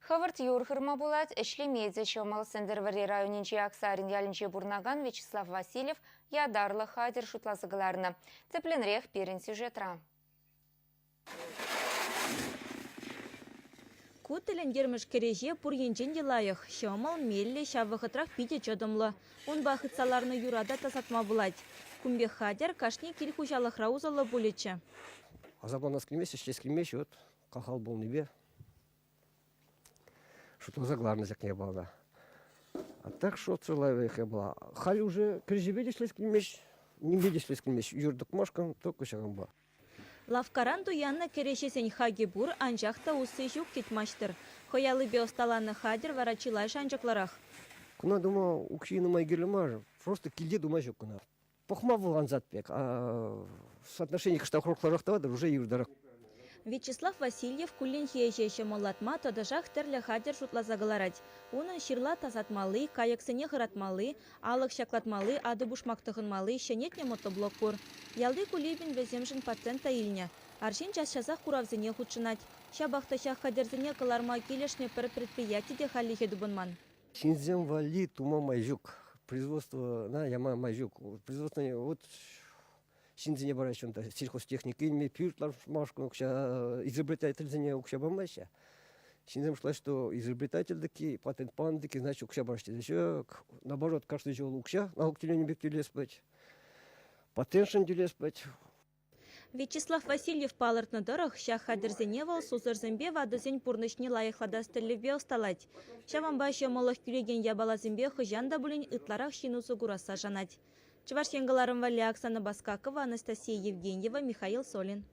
Хӑвӑрт юр хырма пулать, ӗҫлеме те ҫӑмӑл. Сӗнтӗрвӑрри районӗнчи Аксарин ялӗнче пурӑнакан Вячеслав Васильев ятарлӑ хатӗр шутласа кӑларнӑ. Тӗплӗнрех пирӗн сюжетра. Ку тӗлӗнтермӗш кӗреҫе пур енчен те лайӑх, ҫӑмӑл, меллӗ, ҫав вӑхӑтрах питӗ чӑтӑмлӑ. Унпа хытса ларнӑ юра та тасатма пулать. Кун пек хатӗр кашни кил хуҫалӑхра усӑллӑ пулӗччӗ. Асапланас килмест, ӗҫлес килмест, вот кахал пулнипе шутласа кӑларнӑ ҫакне япалана. А так шутсӑр лайӑх япала. Халь уже кӗреҫепе те ӗҫлес килмест, нимпе те ӗҫлес килмест. Юр тӑкмашкӑн только ҫакӑнпа. Лавккаран туяннӑ кӗреҫесен хакӗ пур, анчах та усси ҫук тет маҫтӑр. Хӑй аллипе ӑсталанӑ хатӗр вара чылай шанчӑклӑрах. Кӑна тума укҫи нумай кирлӗ мар, просто килте тума ҫук кӑна. Пӑхма вӑл ансат пек, а соотношение кӑштах урӑхларах тӑватӑр, уже йывӑртарах. Вячеслав Васильев кулленхи ӗҫе ҫӑмӑллатма тӑтӑшах тӗрлӗ хатӗр шутласа кӑларать. Унӑн ҫырла тасатмалли, кайӑксене хӑратмалли, алӑк ҫаклатмалли, атӑ-пушмак тӑхӑнмалли ҫӗнетнӗ мотоблок пур. Ялти Кулибин вӗсемшӗн патент та илнӗ. Арҫын час-часах куравсене хутшӑнать. Ҫапах та ҫак хатӗрсене кӑларма килӗшнӗ пӗр предприяти те хальлӗхе тупӑнман. Ҫынсем валли тума май ҫук. Производствӑна яма май ҫук. Производство вот ҫынсене параҫҫӗ унта сельхозтехника илме, пӳрт лартмашкӑн укҫа, изобретательсене укҫа памаҫҫӗ. Ҫынсем шутлаҫҫӗ, что изобретатель таки, патент пан таки, значит, укҫа параҫҫӗ тесе. Ҫук, наоборот, каждый ҫул укҫа налук тӳленӗ пек тӳлес пулать, патентшӑн тӳлес пулать. Вячеслав Васильев палӑртнӑ тӑрӑх, ҫак хатӗрсене вӑл сусӑрсемпе ватӑсен пурнӑҫне лайӑхлатас тӗллевпе ӑсталать. Ҫавӑнпа ҫӑмӑллӑх кӳрекен япаласемпе хӑҫан та пулин ытларах ҫын усӑ курасса шанать. Чӑваш Ен кӑларӑм валли Оксана Баскакова, Анастасия Евгеньева, Михаил Солин.